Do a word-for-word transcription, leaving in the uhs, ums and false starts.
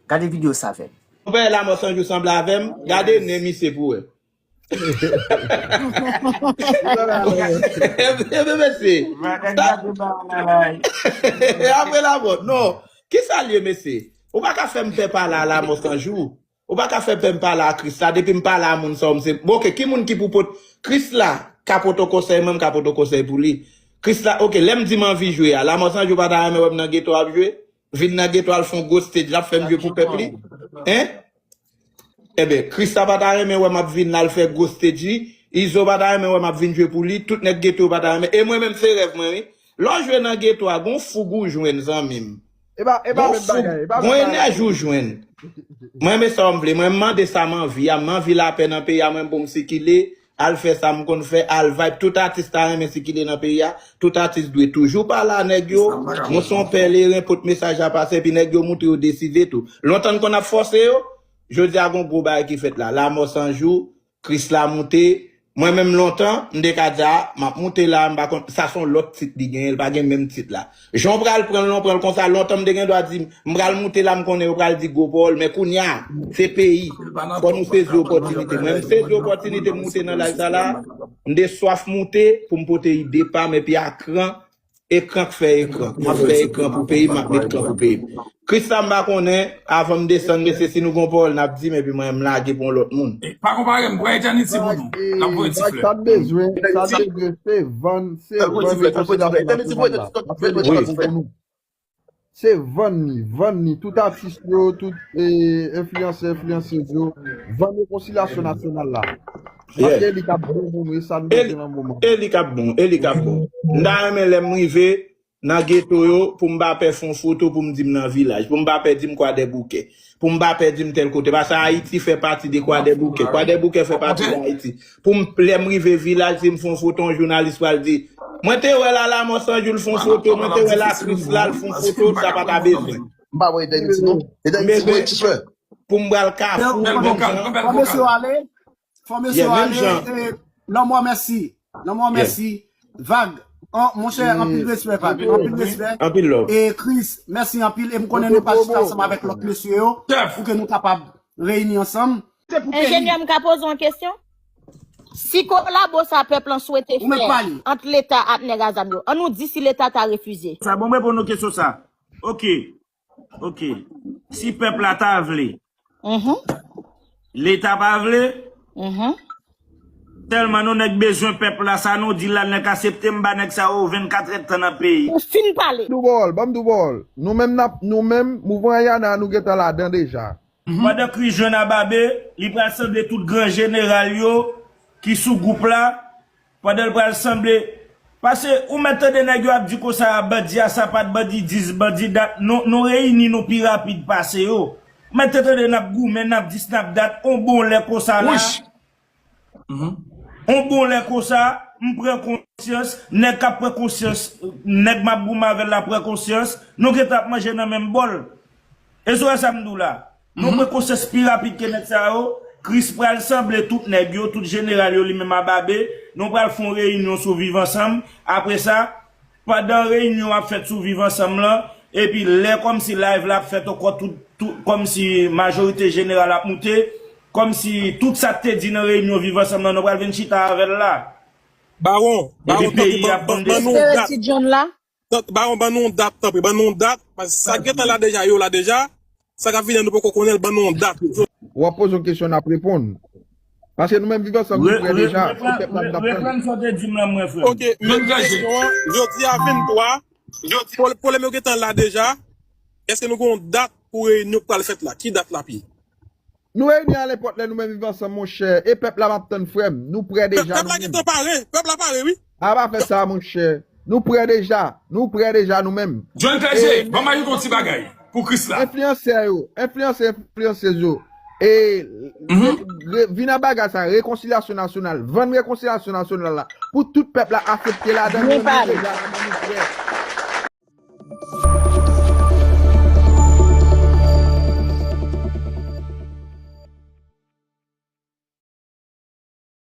Gade videyo sa avè m. Ou wè Lanmò San Jou sanble avè m? Gade nen misye pou wè. Ebyen, mesye. Apre lanmò. Non. Kisa l ye, mesye? Ou pa ka fè m pè pale a Lanmò San Jou. Ou pa ka fè pè m pale a Krisla. Depi m pale a moun sa, m se. Bon, oke, ki moun ki pou pot. Krisla ka pote konsèy, mwen m ka pote konsèy pou li. Krisla, oke, lè m di m anvi jwe a, Lanmò San Jou pa ta renmen wè m nan geto ap jwe? Vin nan geto al fè yon gwo stage, l ap fè m jwe pou pèp li? Hein? Ebyen, Krisla pa ta renmen wè m ap vin la, l fè gwo stage li. Izo pa ta renmen wè m ap vin jwe pou li. Tout nèg geto yo pa ta renmen. E mwen menm, se rèv mwen, wi. Lè w jwe nan geto a, gon foug ou jwenn, zanmi m. E pa, e pa Gon menm foug, bagay, e pa gon menm bagay. Enèji ou jwenn. Mwen, men sa w m vle. Mwen, m mande sa m anvi a. M anvi lapè nan peyi a, mwen, pou m sikile. Al fè sa m konn fè, al vibe. Tout atis ta renmen sikile nan peyi a. Tout atis dwe toujou pale a nèg yo. Mwen se yon pèleren, pot mesaj la pase, epi nèg yo montre yo desize tou. Lontan n konn ap fòse yo, jodi a gon gwo bagay ki fèt la. Lanmò San Jou, Krisla moute. Mwen menm lontan, m te ka di a, m ap moute la, m pa konn, sa se yon lòt tit li genyen, li pa gen menm tit la. Jan w pral pran l, non, pran l konsa. Lontan m te gen dwa di, m pral moute la, m konnen yo pral di gwo pawòl, men kounye a, se peyi. Fò nou sezi opòtinite. Mwen, m sezi opòtinite m moute nan live sa la. M de swaf moute pou m pote ide pa m, epi a kran, ekran k fè ekran. M ap fè ekran pou peyi m, m ap met kran pou peyi m. Krisla, m pa konnen, avan m desann, mesye, si nou gon pawòl, n ap di m, epi mwen, m lage pou yon lòt moun. E, pa konpare m, pran etèniti pou nou. N ap voye ti flè. Sa n bezwen, sa n bezwen, se vann, se vann rekonsilyasyon nasyonal la. N ap fè nou travay pou nou. Se vann li, vann li. Tout atis yo, tout, e, enfliyansè, enfliyansèz yo, vann rekonsilyasyon nasyonal la. Paske e li k ap bon pou nou, e sa nou bezwen nan moman. E li k ap bon, e li k ap bon. M ta renmen lè m rive nan geto yo, pou m pa pè fè yon foto, pou m di m nan vilaj, pou m pa pè di m Kwadèboukè, pou m pa pè di m tèl kote. Paske Ayiti fè pati de Kwadèboukè, Kwadèboukè fè pati de Ayiti. Pou m, lè m rive vilaj, si m fè yon foto, yon jounalis pral di, mwen te wè Lanmò San Jou, l fè yon foto, mwen te wè Krisla, l fè yon foto, sa pa ta bezwen. M pa wè Etèniti, non. Etèniti, mwen ti frè. Pou m pral Kafou, menm jan. Fò mesye yo ale, fò mesye yo ale, e, Lanmò, mèsi. Lanmò, mèsi. Vag, an, monchè, anpil respè, Vag. Anpil respè. Anpil love. E Chris, mèsi anpil. E m konnen nou pral chita ansanm avèk lòt mesye yo, pou ke nou kapab reyini ansanm. Enjenyè, m ka poze w yon kesyon? Si kolabo sa pèp lan swete fè ant Leta ak nèg a zam yo, an nou di si Leta ta refize. Sa bon, m reponn nou kesyon sa. Oke. Oke. Si pèp la ta vle, Leta pa vle, tèlman nou nèg bezwen pèp la, sa nou di la, nèg aksepte, m ba nèg sa yo vennkat èdtan nan peyi. Ou fin pale. Doubòl, ban m doubòl. Nou menm n ap, nou menm, mouvman Ayana, nou gentan ladan deja. Pandan Chris jwenn a Babe, li pral sanble tout gran jeneral yo ki sou gwoup la, pandan l pral sanble. Paske ou mèt tande nèg yo ap di konsa, bandi a sapat, bandi dis, bandi dat. Nou, nou reyini nou pi rapid pase yo. Ou mèt tande n ap goumen, n ap di snap dat, on bon lè konsa la. On bon lè konsa, m pran konsyans, nèg k ap pran konsyans, nèg m ap goumen avè l la pran konsyans, nou gentan ap manje nan menm bòl. Èske w wè sa m di w la? Nou pran konsyans pi rapid ke nèg sa yo. Chris pral sanble tout nèg yo, tout jeneral yo, li menm a Babe. Nou pral fè yon reyinyon sou Viv Ansanm. Apre sa, pandan reyinyon ap fèt sou Viv Ansanm lan, epi lè kòmsi live la ap fèt ankò, tout, tout, kòmsi majorite jeneral ap moute, kòmsi tout sa k te di nan reyinyon Viv Ansanm lan, nou pral vin chita avè l la. Bawon, Bawon, tanpri, ban, ban, ban nou yon dat. Espere ti John la. Tank, Bawon, ban nou yon dat, tanpri, ban nou yon dat. Paske sa k gentan la deja, yo la deja. Sa k ap vini an, nou poko konnen l, ban nou yon dat. W ap poze yon kesyon, n ap reponn. Paske nou menm Viv Ansanm, nou prè deja. Se pèp la n ap tann. Reprann sa w te di m lan, mwen, frè m. Oke, men kesyon an, jodi a venntwa, pwoblèm yo gentan la deja. Èske nou gen yon dat pou reyinyon k pral fèt la? Ki dat l ap ye? Nou reyini a nenpòt lè, nou menm Viv Ansanm, monchè. E pèp la m ap tann, frè m. Nou prè deja, nou menm. Pèp la gentan pare. Pèp la pare, wi. A pa fè sa, monchè. Nou prè deja. Nou prè deja, nou menm. John K J, ban m ajoute yon ti bagay pou Chris la. Enfliyansè yo, enfliyansè, enfliyansèz yo. E re-, re-, vin a bagay sa, rekonsilyasyon nasyonal. Vann rekonsilyasyon nasyonal la. Pou tout pèp la aksepte ladan, nou menm nou deja, nou menm nou prè.